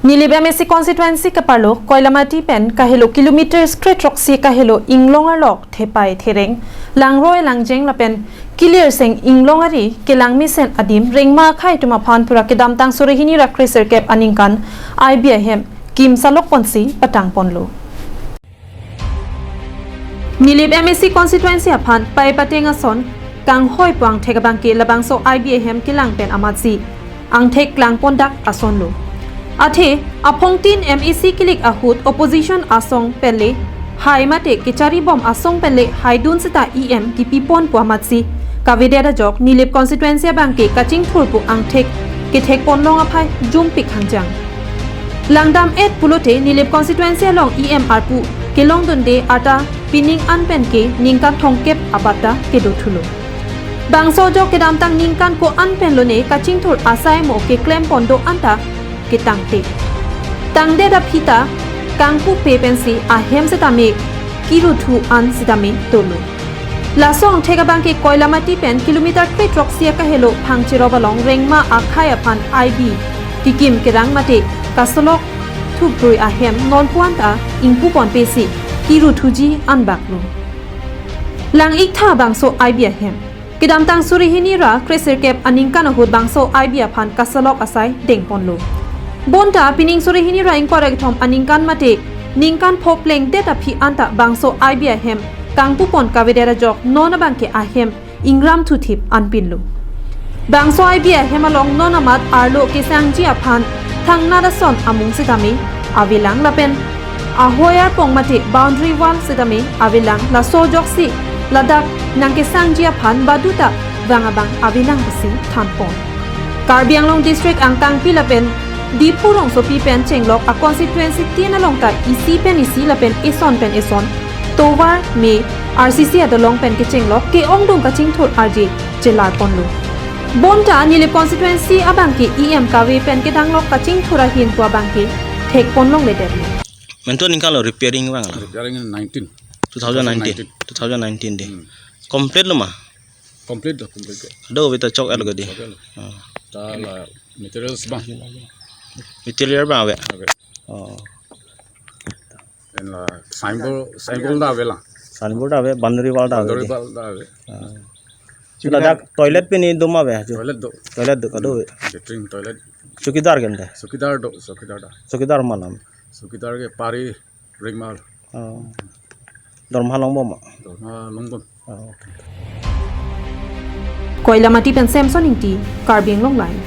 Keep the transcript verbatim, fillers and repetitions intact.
Nilip M A C constituency keparlo Koilamati pen kahelo kilometers kre throksi kahelo inglong arlok thepai thereng, langroi langjeng lapen kilirseng inglong ari kelang mesen adim rengma akhei atum aphan pura kedamtang suri hini ra kre sirkep aningkan I B ahem kim salok ponsi patang ponlo. Nilip M A C constituency aphan pai pateng ason kanghoi pu angthek abangke labangso I B ahem kelang pen amatsi angthek klang pon dak ason lo. Athe aphongtin M A C kilik ahut opposition asong penle hai mate kechari bom asong penle haidun seta E M kipi pon pu amatsi kavedet ajok Nilip constituency abangke kachingthur pu angthek kethek ponlong aphai jumpik hangjang. Langdam et pulote Nilip constituency along E M arpu kelongdunde ata pining an pen ke ningkan thomkep abatta kedo thulo. Bangso ajok kedamtang ningkan ko-an pen lone kachingthur asai mo keklem pon do-an ta ketangte. Tangdet aphi ta kangpupe pensi ahem setame kiruthu an setame dolo. Laso angthek abangke Koilamati pen kilometer kre throksi akahelo Phangcherop along rengma akhei aphan I B kikim kerang mate kasolok thuprui ahem nonpu an ta ingpu ponpesi kiruthuji anbak lo. Lang-iktha bangso I B ahem. Kedamtang suri hini ra kre sirkep aningkan ahut bangso I B aphan kasolok asai deng ponlo. Bonta pining suri hini ra ingkoi ra kethom aningkan mate ningkan pho plengdet aphi anta bangso I B ahem kangpu pon kavedet ajok non abangke ahem ingram thuthip anpinlo. Bangso I B ahem along non amat arlo kesangji aphan thangnat ason amung setame avelang lapen ahoi arpong mate boundary wall setame avelang, laso ajoksi ladak nangkesangji aphan baduta vang abang avelang pusi than pon. Karbi Anglong district angkangpi lapen Diphu rongsopi pen chenglok a constituency tin along ta isi pen isi lapen eson pen eson tovar me R C C adolong pen kechenglok ke-ongdung kachingthur arje chelar ponlo. Bonta Nilip constituency abangke E M kave pen kedanglok kachingthur ahin pu abangke thek ponlongledetlo. Mentu ningkan lo repairing vanglo. Repairing in nineteen. Two thousand nineteen. Two thousand nineteen de. Hmm. Complete lo ma? Complete lo, complete lo. Do beta chok el gadi. Chok el. Ah. Ta la materials bang. Material bang ave. Ave. Oh. En la signboard, signboard ta ave la. Signboard ta ave, boundary wall ta ave. Boundary wall ta ave. Ah. Ladak toilet pini dum ave. Toilet do. Toilet do kado. Latrine toilet. Chowkidar kente. Chowkidar do, chowkidar da. Chowkidar ma nam. Chowkidar ke Pari Ringmal. Oh. Dorma longbom ma? Dorma longbom. Oh, okay. Koilamati pen Samson Ingti, Karbi Anglong Live.